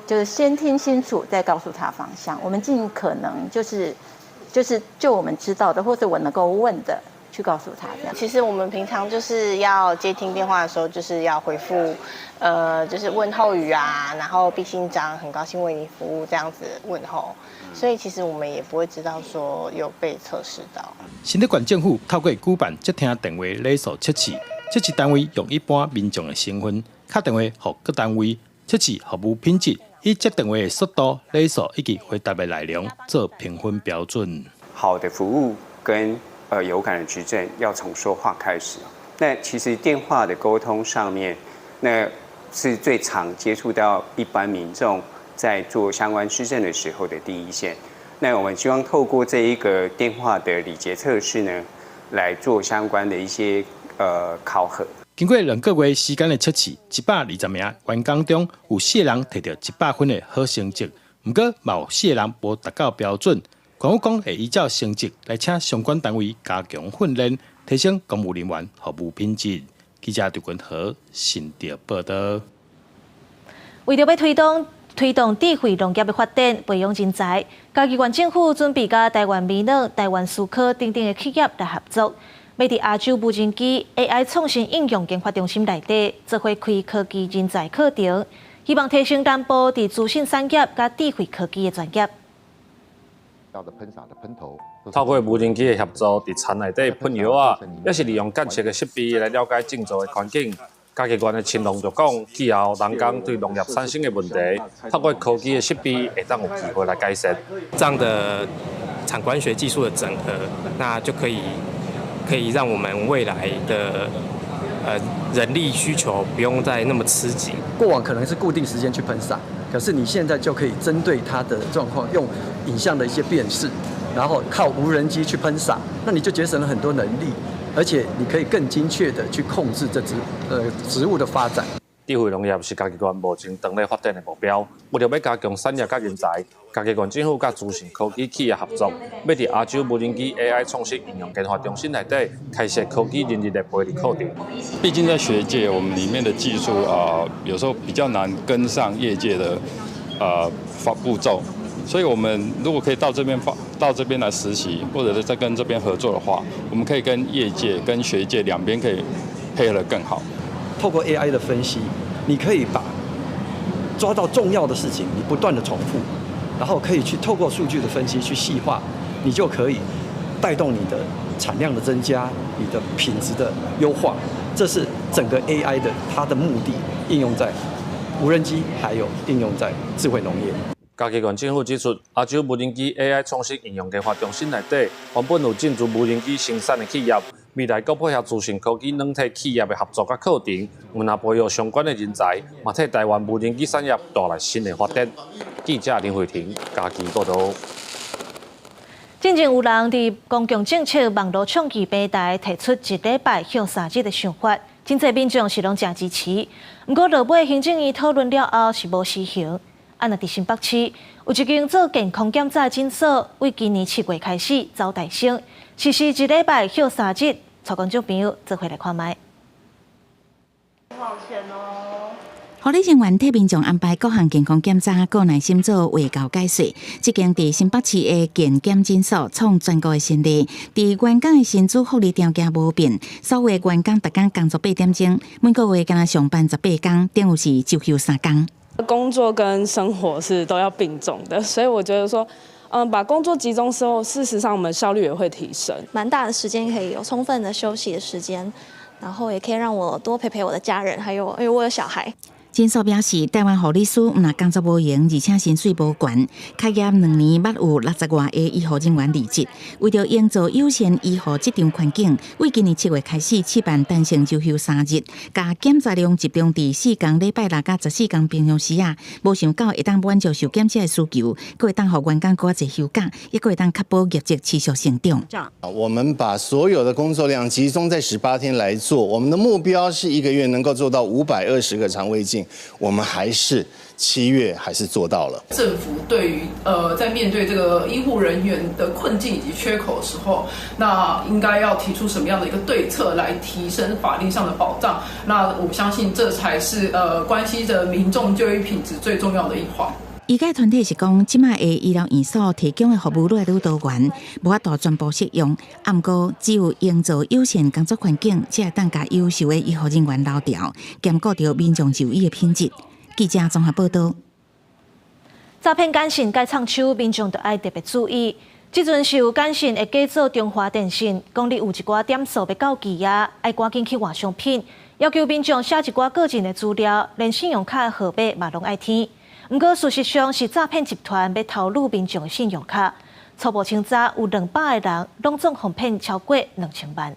就是先聽清楚，再告訴他方向。我們盡可能就是就我們知道的，或者我能夠問的，去告訴他這樣。其實我們平常就是要接聽電話的時候，就是要回覆，就是問候語啊，然後敝姓張，很高興為你服務這樣子問候。所以其實我們也不會知道說有被測試到。新竹縣政府透過舉辦接聽電話禮數測試，測試單位用一般民眾的身份敲電話予各單位，測試服務品質，以接電話的速度、禮數以及回答的內容做評分標準。好的服務跟有感的執政要從說話開始。那其實電話的溝通上面，那是最常接觸到一般民眾在做相關施政的時候的第一線。那我們希望透過這一個電話的禮節測試呢，來做相關的一些考核。經過2個月時間的測試，120名員工中有四個人摕著100分的好成績，毋過嘛有四個人無達到標準。縣府講會依照成績來請相關單位加強訓練，提升公務人員服務品質。記者劉君和新竹報導。為著欲推動智慧農業的發展，培養人才，嘉義縣政府準備佮台灣微軟、台灣思科等等的企業來合作，欲佇亞洲無人機 AI 創新應用研發中心內底，做伙開科技人才課程，希望提升南部佇資訊產業佮智慧科技的專業。透過無人機的協助，佇田內底噴藥仔，抑是利用監測的設備來了解種植的環境。嘉義縣的青農就講，以後人工對農業產生的問題，透過科技的設備，會當有機會來改善。這樣的產官學技術的整合，那就可以讓我們未來的人力需求不用再那麼吃緊。過往可能是固定時間去噴灑，可是你現在就可以針對它的狀況，用影像的一些辨識，然後靠無人機去噴灑，那你就節省了很多人力，而且你可以更精確的去控制這植物的發展。智慧農業是嘉義縣目前長咧發展的目標，為著欲加強產業佮人才，嘉義縣政府佮資訊科技企業合作，欲佇亞洲無人機 AI 創新應用研發中心內底開設科技人力的培育課程。畢竟在學界，我們裡面的技術啊，有時候比較難跟上業界的發步驟，所以我們如果可以到這邊發到這邊來實習，或者是在跟這邊合作的話，我們可以跟業界、跟學界兩邊可以配合得更好。透過 AI 的分析，你可以把抓到重要的事情，你不斷的重複，然後可以去透過數據的分析去細化，你就可以帶動你的產量的增加，你的品質的優化。這是整個 AI 的它的目的，應用在無人機，還有應用在智慧農業。嘉義縣政府指出，亞洲無人機 AI 創新應用研發中心內底，原本有進駐無人機生產的企業，未來閣配合資訊科技軟體企業的合作佮課程，毋但培育相關的人才，嘛替台灣無人機產業帶來新的發展。記者林慧婷嘉義報導。進前有人佇公共政策網路創意平台提出一禮拜休三日的想法，真濟民眾是攏誠支持。毋過落尾行政院討論了後是無實行。啊，若佇新北市有一間做健康檢查診所，對今年7月開始走台商，實施一禮拜休三日，帶觀眾朋友做伙來看覓。抱歉哦。護理人員替民眾安排各項健康檢查，閣耐心做衛教解說。這間佇新北市的健檢診所創全國的先例，佇員工的薪資福利條件無變，所有員工逐工工作8點鐘，每個月干焦上班18工，等於是週休3工。工作跟生活是都要並重的，所以我覺得說，把工作集中之後，事實上我們效率也會提升。蠻大的時間可以有充分的休息的時間，然後也可以讓我多陪陪我的家人，還有因為我有小孩。診所表示，台灣護理師毋但工作無閒，而且薪水無懸。開業2年，捌有60外个醫護人員離職。為著營造友善醫護職場環境，對今年7月開始試辦彈性週休3日，共檢查量集中佇4工禮拜六佮14工平常時仔，無想到會當滿足受檢者的需求，閣會當予員工閣較濟休假，抑閣會當確保業績持續成長。我們把所有的工作量集中在18天來做，我們的目標是一個月能夠做到520個腸胃鏡。我們還是7月還是做到了。政府對於在面對這個醫護人員的困境以及缺口的時候，那應該要提出什麼樣的一個對策來提升法令上的保障？那我相信這才是關係着民眾就醫品質最重要的一環。醫界團體是講，這擺的醫療院所提供的服務愈來愈多元，無法度全部適用。毋過，只有營造友善工作環境，才會當共優秀的醫護人員留牢，兼顧著民眾就醫的品質。記者綜合報導。詐騙簡訊蓋藏手，民眾就愛特別注意。這陣是有簡訊會假做中華電信，講你有一寡點數欲到期啊，愛趕緊去換商品，要求民眾寫一寡個人的資料，連信用卡號碼嘛攏愛填。毋過事實上是詐騙集團欲偷擄民眾的信用卡，初步清查有200個人，攏總予騙超過2000萬。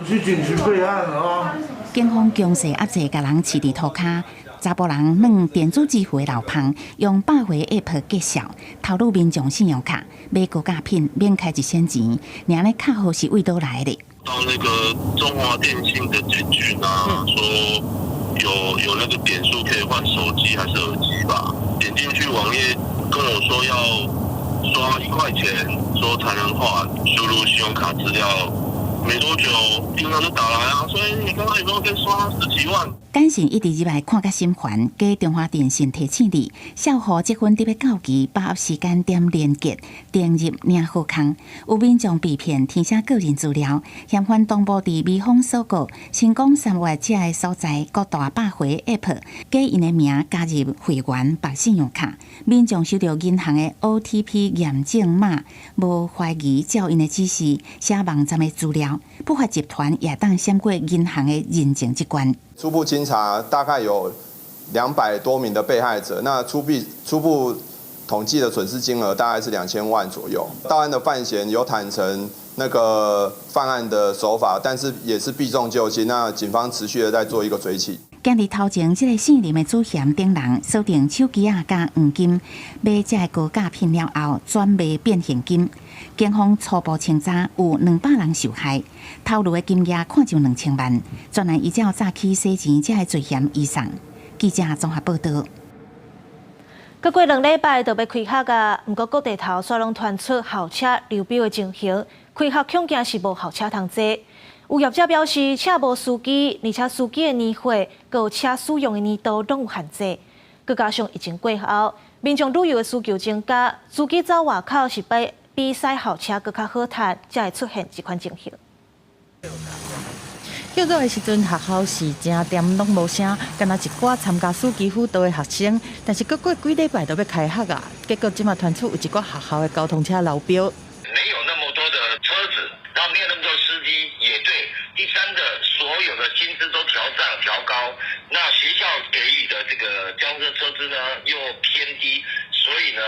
去警局備案啊！警方強勢壓制，共人飼佇塗跤，查埔人攆電子支付的流芳，用百貨 App 介紹，偷擄民眾信用卡，買高價品免開一仙錢，爾呢卡號是佗佗來的？到那個中華電信的簡訊啊，說有那個點數可以換手機還是耳機吧？點進去網頁跟我說要刷1塊錢，說才能換，輸入信用卡資料。沒多久，銀行就打來啊，所以你剛剛有沒有被刷十幾萬？簡訊一直入來看甲心煩，假中華電信提醒你，數予積分得欲到期，把握時間點連結，登入領好康。有民眾被騙填寫個人資料，嫌犯同步佇美方鎖國、成功三月這个所在各大百貨 App，假𪜶的名加入會員綁信用卡，民眾收著銀行的 OTP 驗證碼，無懷疑照𪜶的指示寫網站的資料，不法集團也當閃過銀行的認證這關。初步清查大概有200多名的被害者，那初步統計的損失金額大概是2000萬左右。到案的犯嫌有坦承那個犯案的手法，但是也是避重就輕。那警方持續的在做一個追緝。今日頭前，這个姓林的主嫌等人鎖定手機仔佮黃金，買這个高價品了後，轉賣變現金。警方初步清查有200人受害，投入的金額看就2000萬。專案依照詐欺洗錢這个罪嫌移送。記者綜合報道。閣過2禮拜就欲開學啊，毋過各地頭煞攏傳出校車流標的情形，開學恐驚是無校車通坐。有業者表示，車無司機，而且司機的年歲、閣有車使用的年度攏有限制。閣加上疫情過後，民眾旅遊的需求增加，司機走外口是比駛校車閣較好趁，才會出現這款情形。較早的時陣，學校是誠恬，攏無聲，干焦一寡參加暑期輔導的學生。但是閣過幾禮拜就欲開學啊，結果這馬傳出有一寡學校的交通車流標。沒有那麼多的車子，然後沒有那麼多司機，也對。第三個，所有的薪資都調漲調高，那學校給予的這個交通車資呢又偏低，所以呢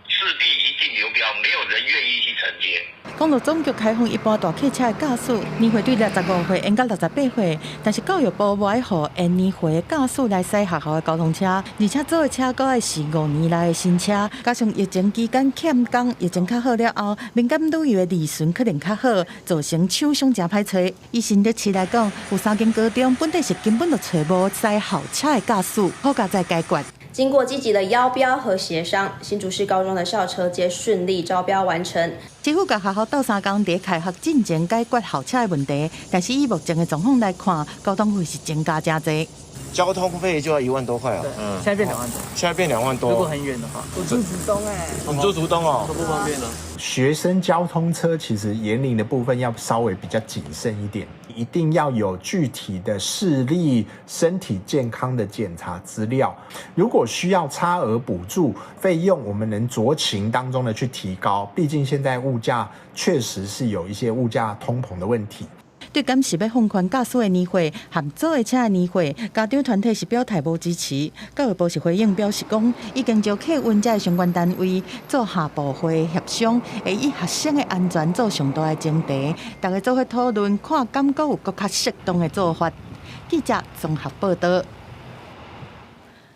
勢必一定流標，沒有人願意去承接。公路總局開放一般大客車的駕駛年歲對65歲延到68歲，但是教育部無愛予延年歲的駕駛來駛學校的交通車，而且租的車閣愛是5年內的新車，加上疫情期間欠工，疫情較好了後，民間旅遊的利潤可能較好，造成廠商誠歹揣。以新竹市來講，有三間高中本底是根本就揣無駛校車的駕駛，好佳哉解決。經過積極的邀標和協商，新竹市高中的校車皆順利招標完成。政府佮學校鬥相共，佇開學進前解決校車的問題，但是以目前的狀況來看，交通費是增加誠濟。交通費就要1萬多塊啊！嗯，現在變2萬多。現在變2萬多。如果很遠的話，我住竹東欸。你住竹東哦，都不方便了。學生交通車其實年齡的部分要稍微比較謹慎一點，一定要有具體的視力、身體健康的檢查資料。如果需要差額補助費用，我們能酌情當中的去提高。畢竟現在物價確實是有一些物價通膨的問題。對敢是欲放寬駕駛的年歲和租的車的年歲，家長團體是表態無支持。教育部是回應表示講，已經招客運這相關單位做下部會協商，會以學生的安全做上大的前提，大家做伙討論，看敢閣有閣較適當的做法。記者綜合報道。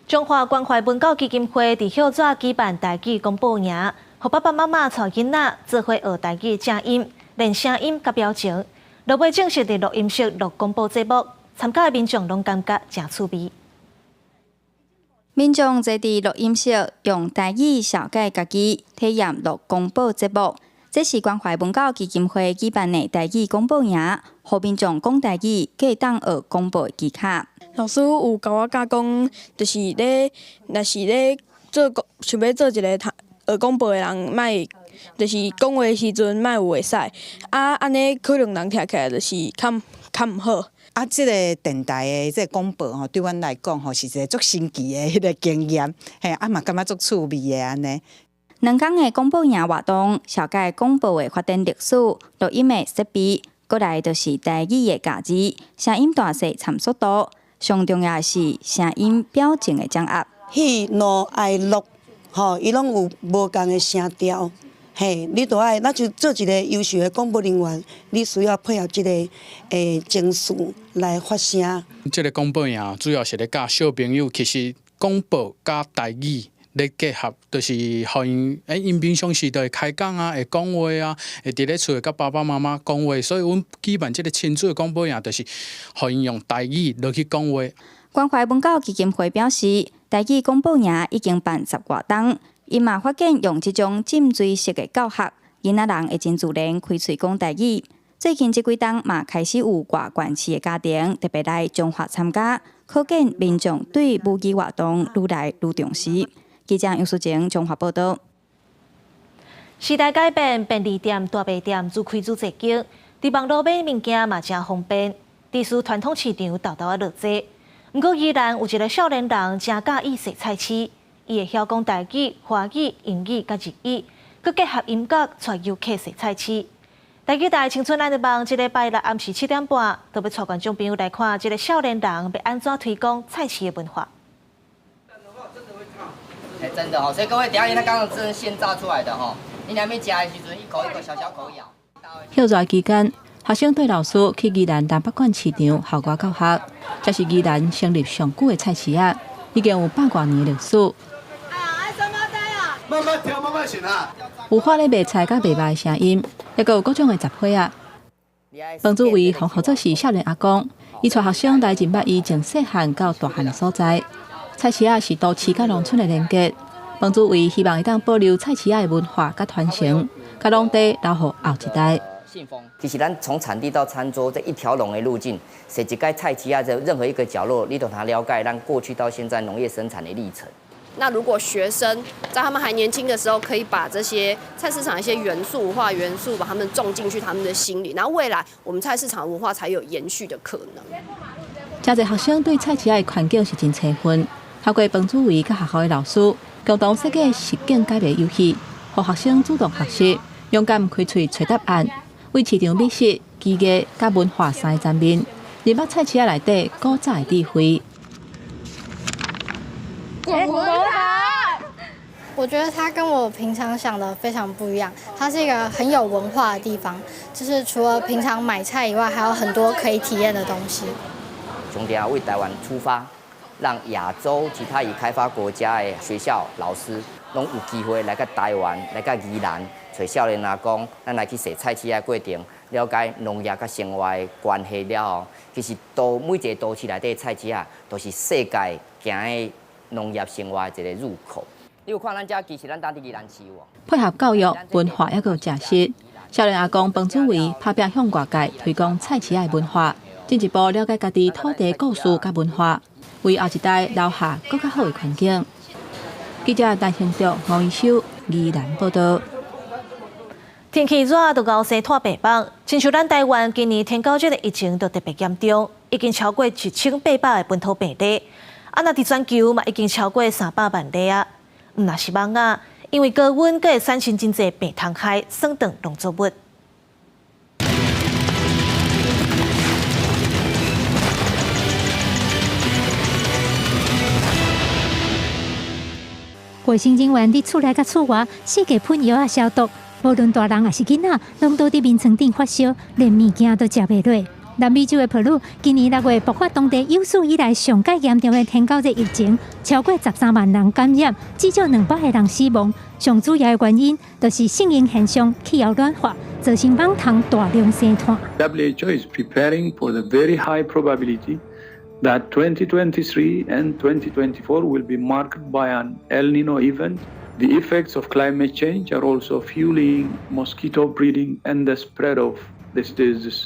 中華關懷文教基金會佇歇仔舉辦台語廣播營，予爸爸媽媽帶囡仔做伙學台語正音、練聲音佮表情。落尾正式佇錄音室錄廣播節目，參加的民眾攏感覺誠趣味。民眾坐佇錄音室，用台語紹介家己，體驗錄廣播節目。這是關懷文教基金會舉辦的台語廣播營，予民眾講台語，會當學廣播的技巧。老師有共我教講，就是咧，若是咧做想欲做一个學廣播的人，莫就是講話的時陣莫有會使，啊，按呢可能人聽起來就是較較毋好。啊，這个電台的這个廣播吼，對阮來講吼是一个足新奇的彼个經驗，嘿，啊嘛感覺足趣味的按呢。2工的廣播營活動，紹介廣播的發展歷史、錄音的設備，閣來就是台語的咬字、聲音大細參速度，上重要的是聲音表情的掌握。喜怒哀樂，吼，伊攏有無仝的聲調。嘿，你都愛，咱就做一个優秀的廣播人員，你需要配合這个情緒來發聲。這个廣播營主要是咧教小朋友，其實廣播佮台語咧結合，就是予𪜶𪜶平常時就會開講啊，會講話啊，會佇咧厝會佮爸爸媽媽講話，所以阮舉辦這个親子的廣播營，就是予𪜶用台語落去講話。關懷文教基金會表示，台語廣播營已經辦十外冬。𪜶嘛發現用這種浸水式的教學，囡仔人會真自然開喙講台語。最近這幾冬嘛開始有外縣市的家庭特別來彰化參加，可見民眾對母語活動愈來愈重視。記者楊淑晴彰化報道。時代改變，便利店、大賣店愈開愈濟間，佇網路買物件嘛誠方便，致使傳統市場沓沓仔落濟。毋過依然有一個少年人誠佮意踅菜市。伊會曉講台語、華語、英語佮日語，閣結合音樂帶遊客踅菜市。台語台青春咱的夢，這禮拜六暗時7點半，就欲帶觀眾朋友來看這个少年人欲按怎推廣菜市的文化。哎，真的哦，所以各位，等下他剛剛真現炸出來的吼，你還沒食的時陣，一口一口小小口咬。休熱期間，學生綴老師去宜蘭南北縣市場校外教學，這是宜蘭成立上久的菜市仔，已經有百外年的歷史。慢慢挑，慢慢選啊！有販咧賣菜佮賣肉的聲音，抑閣有各種的雜貨仔。彭祖維予號做是少年阿公，伊帶學生來認捌伊從細漢到大漢的所在。菜市仔是都市佮農村的連結。彭祖維希望會當保留菜市仔的文化佮傳承，共農地留予後一代。其實咱從產地到餐桌這一條龍的路徑，設一個菜市仔的任何一個角落，你都通了解咱過去到現在農業生產的歷程。那如果學生在他們還年輕的時候，可以把這些菜市場一些元素、文化元素，把他們種進去他們的心裡，然後未來我們菜市場文化才有延續的可能。真濟學生對菜市仔的環境是真青分，透過彭祖維佮學校的老師共同設計實境解謎遊戲，予學生主動學習，勇敢開喙揣答案，為市場美食、技藝佮文化三个層面，認捌菜市仔內底古早的智慧。我覺得它跟我平常想的非常不一樣，它是一個很有文化的地方，就是除了平常買菜以外，還有很多可以體驗的東西。從這為台灣出發，讓亞洲其他已開發國家的學校老師攏有機會來到台灣，來到宜蘭，揣少年阿公，咱來去踅菜市仔過程，了解農業佮生活的關係了後，其實都每一個都市內底菜市仔，都是世界行的農業生活的一個入口。你有看咱遮其實咱當地宜蘭市有。配合教育、文化抑閣食食，少年阿公彭祖維拍拚向外界推廣菜市仔的文化，進一步了解家己土地故事佮文化，為後一代留下閣較好的環境。記者陳興卓、吳一修，宜蘭報道。天氣熱就𠢕生湠病蠓，親像咱台灣今年天狗熱的疫情就特別嚴重，已經超過1800个本土病例。啊，若佇全球嘛已經超過300萬例啊。毋但是蠓仔，因為高溫閣會產生真濟病蟲害，損斷農作物。衛生人員佇厝內佮厝外四界噴藥仔消毒，無論大人抑是囡仔，攏倒佇眠床頂發燒，連物件都食袂落。南美洲的秘魯今年6月爆發當地有史以來上蓋嚴重的天狗熱疫情，超過13萬人感染，至少200個人死亡。上主要的原因就是聖嬰現象，氣候暖化，造成蠓蟲大量生湠。 WHO is preparing for the very high probability that 2023 and 2024 will be marked by an El Nino event. The effects of climate change are also fueling mosquito breeding and the spread of this disease.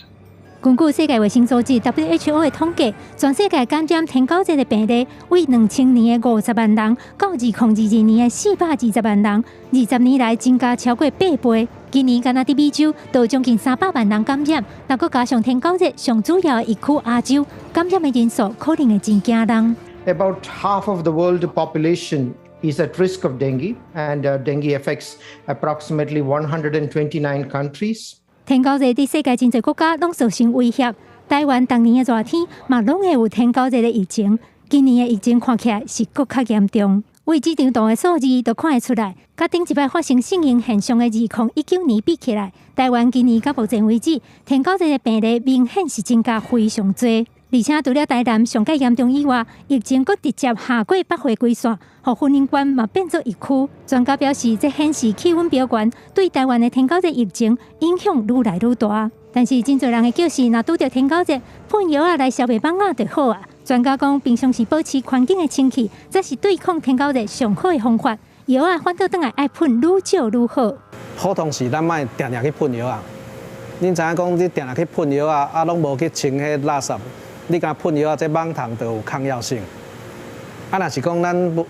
根據世界衛生組織 WHO 的統計，全世界感染天狗熱的病例，為2000年的50萬人，到2022年的420萬人，20年來增加超過8倍。今年干焦佇美洲，就將近300萬人感染，若閣加上天狗熱上主要的疫區亞洲，感染的人數可能會真驚人。 About half of the world population is at risk of dengue, and dengue affects approximately 129 countries. 天狗熱佇世界真濟國家攏造成威脅，台灣逐年的熱天嘛攏會有天狗熱的疫情。今年的疫情看起來是閣較嚴重，為這張圖的數字就看會出來，佮頂一擺發生聖嬰現象的2019年比起來，台灣今年到目前為止，天狗熱的病例明顯是增加非常濟。而且除了台南上蓋嚴重以外，疫情閣直接下過北回歸線，予雲林縣嘛變做疫區。專家表示，這顯示氣溫飆懸對台灣的天狗熱疫情影響愈來愈大。但是真濟人的叫是，若拄著天狗熱，噴藥仔來消滅蠓仔就好啊。專家講，平常時保持環境的清氣，才是對抗天狗熱上好的方法。藥仔反倒轉來愛噴愈少愈好。普通時咱莫定定去噴藥仔，恁知影講你定定去噴藥仔，啊攏無去清彼垃圾。你敢噴藥仔，這蠓蟲就有抗藥性。啊，若是講咱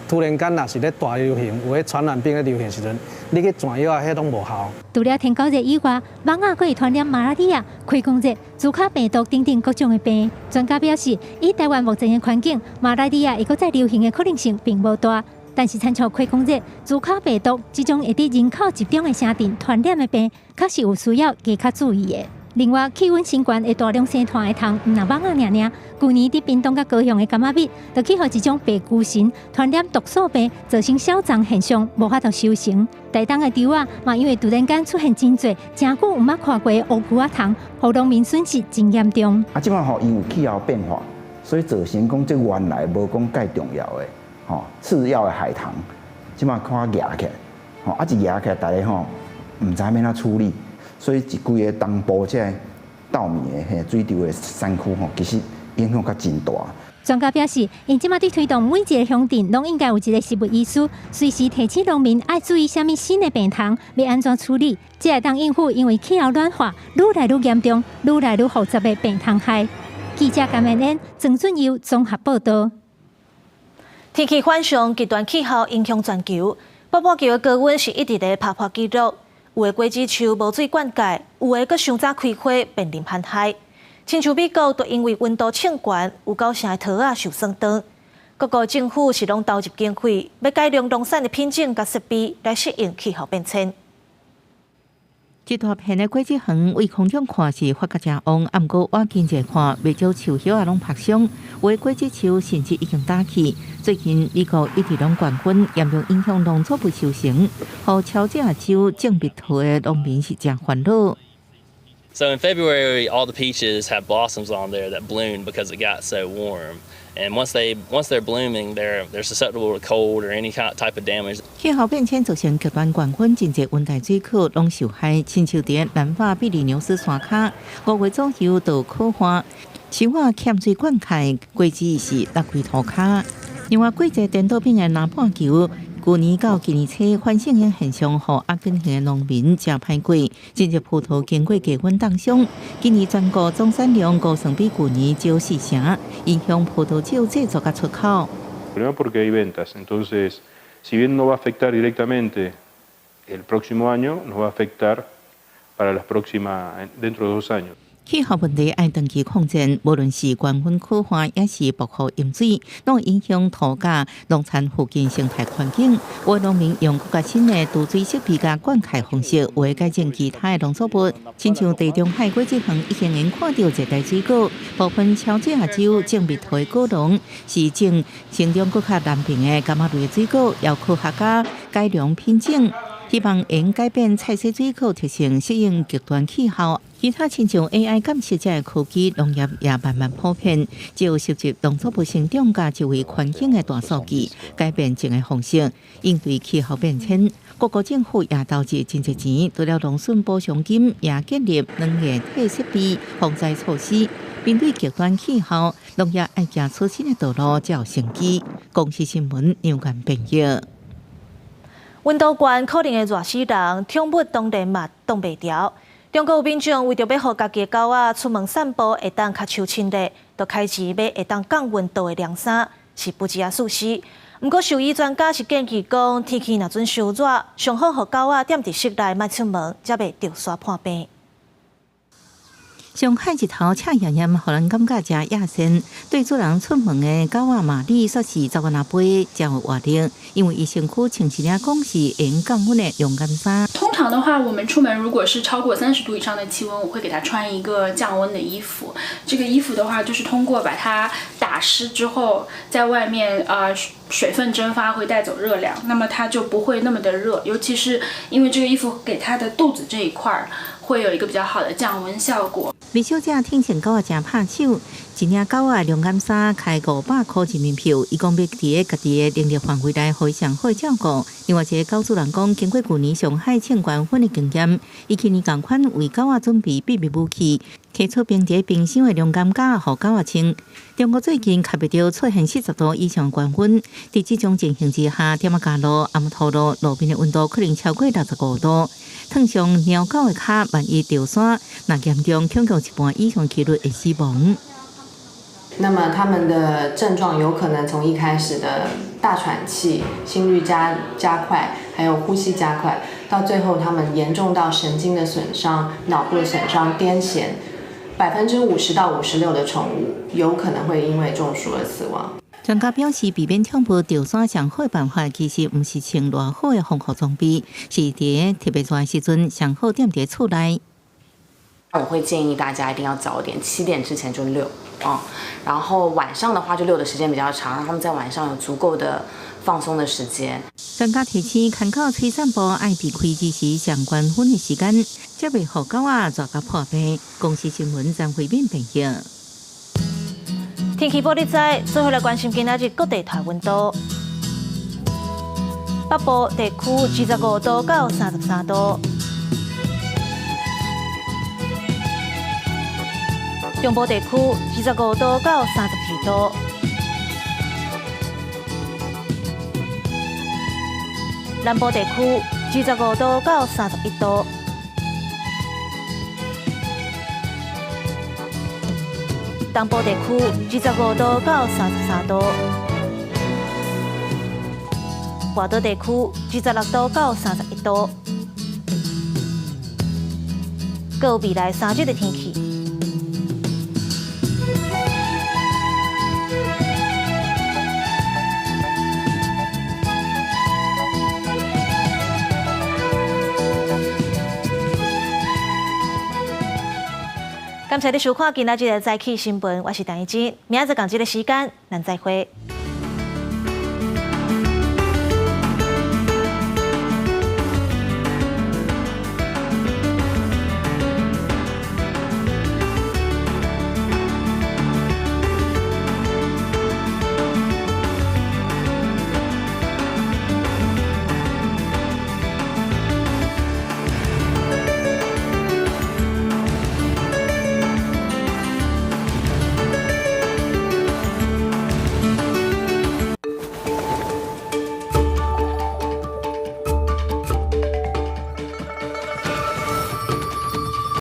突然間若是咧大流行，有彼傳染病咧流行時陣，你去轉藥仔，彼攏無效。除了天狗熱以外，蠓仔閣會傳染馬拉利亞、開弓熱、茲卡病毒等等各種的病。專家表示，以台灣目前的環境，馬拉利亞會閣再流行的可能性並無大。但是，親像開弓熱、茲卡病毒這種會佇人口集中的城鎮傳染的病，確實有需要加較注意的。另外，氣溫升懸會大量生湠的蟲，毋但蠓仔爾爾。舊年佇屏東佮高雄的柑仔蜜，就去予一種白菇蠅傳染毒素病，造成消長現象，無法度收成。台東的稻仔嘛，因為突然間出現真濟，誠久毋捌看過的烏龜仔蟲，予農民損失真嚴重。啊，這擺吼因為氣候變化，所以造成講這原來無講蓋重要的吼次要的害蟲，這擺看夯起來，吼啊一夯起來，大家吼毋知欲按怎處理。所以一規个東部這个稻米的彼水稻的產區吼，其實影響較真大。專家表示，𪜶這馬佇推動每一個鄉鎮，攏應該有一個植物醫師，隨時提醒農民愛注意啥物新的病蟲，欲按怎處理，才會當應付因為氣候暖化愈來愈嚴重、愈來愈複雜的病蟲害。記者甘文恩、曾俊佑綜合報道。天氣反常，極端氣候影響全球，北半球的高溫是一直咧拍破紀錄。有的果子樹無水灌溉，有的閣傷早開花，面臨旱害。親像美國，就因為溫度衝懸，有九成的桃仔受損斷。各國政府是攏投入經費，欲改良農產的品種佮設備，來適應氣候變遷。這大片的果子園，對空中看是發甲誠旺，啊，毋過倚近者看，袂少樹葉仔攏曝傷，有的果子樹甚至已經打去。最近美國一直攏懸溫，嚴重影響農作物收成，予喬治亞州種蜜桃的農民是誠煩惱。 So in February, all the peaches have blossoms on there that bloom because it got so warm. And once they're blooming, they're susceptible to cold or any kind of type of damage. 氣候變遷造成極端懸溫，真濟溫帶水果攏受害，親像佇南法比利牛斯山跤，5月左右就苦旱，樹仔欠水灌溉，果子是落規塗跤。另外，季節顛倒變的南半球，舊年到今年初，反聖嬰現象，予阿根廷的農民誠歹過，真濟葡萄經過低溫凍傷。今年全國總產量估算比舊年少四成，影響葡萄酒製作佮出口。 Primero porque hay ventas, entonces si bien no va a afectar directamente el próximo año, nos va a afectar para las próximas dentro de 2 años. 氣候問題愛長期抗戰，無論是高溫苦旱，抑是暴雨淹水，攏影響土價、農田附近生態環境。有農民用閣較新的儲水設備佮灌溉方式，有的改種其他的農作物，親像地中海果子園已經能看著熱帶水果，部分喬治亞州種蜜桃的果農是種成長閣較南邊的柑仔類水果，由科學家改良品種。希望會改變菜色水果特性，適應極端氣候。其他親像 AI 監視這的科技，農業也慢慢普遍。只有涉及農作物生長佮周圍環境的大數據，改變種的方式，應對氣候變遷。各國政府也投資真濟錢，除了農損補償金，也建立軟硬體設備防災措施。面對極端氣候，農業愛行出新的道路，才有生機。公視新聞楊冠編譯。溫度懸可能會熱死人，寵物當然嘛擋袂牢。中國有民眾為著欲予家己的狗仔出門散步會當較手親熱，就開錢買會當降溫度的涼衫，是不止仔事實。毋過獸醫專家是建議講，天氣若準傷熱，上好予狗仔踮佇室內莫出門，才袂著沙破病。上海日頭赤炎炎，予人感覺誠野鉎。對主人出門的狗仔瑪麗，煞是走阮阿飛誠有活力，因為伊身軀穿一領講是會降溫的涼感衫。通常的話，我們出門如果是超過30度以上的氣溫，我會給他穿一個降溫的衣服。這個衣服的話，就是通過把它打濕之後，在外面水分蒸發會帶走熱量，那麼它就不會那麼的熱。尤其是因為這個衣服給它的肚子這一塊會有一個比較好的降溫效果。李小姐挺成狗仔誠拍手，一領狗仔涼感衫開500箍人民幣，伊講欲佇咧家己的能力範圍內，予伊上好照顧。另外一个狗主人講，經過舊年上海衝懸溫的經驗，伊去年仝款為狗仔準備秘密武器，提出冰佇冰箱的涼感夾予狗仔穿。中國最近較袂著出現40度以上高溫，佇這種情形之下，踮仔街路、阿姆塗路路面的溫度可能超過65度，燙傷貓狗的跤，萬一著沙，若嚴重，恐有一半以上幾率會死亡。那麼他們的症狀有可能從一開始的大喘氣、心率加快，還有呼吸加快，到最後他們嚴重到神經的損傷、腦部的損傷、癲癇，50%到56%的寵物有可能會因為中暑而死亡。專家表示，避免寵物著沙上好的辦法，其實毋是穿偌好的防護裝備，是佇特別熱的時陣，上好踮佇厝內。我會建議大家一定要早點，7點之前就遛啊，然後晚上的話就遛的時間比較長，讓他們在晚上有足夠的放鬆的時間。專家提醒，牽狗出散步愛避開日時上黃昏的時間，才袂予狗仔熱甲破病。公視新聞張惠敏編譯。天氣報你知，最後來關心今仔日各地台溫度。北部地區25度到33度，中部地區25度到32度，南部地區25度到31度，東部地區25度到33度。外島地區26度到31度，閣有未來3日的天氣。感謝你收看今仔日的早起新聞，我是陳怡之，明仔載仝這个時間，咱再會。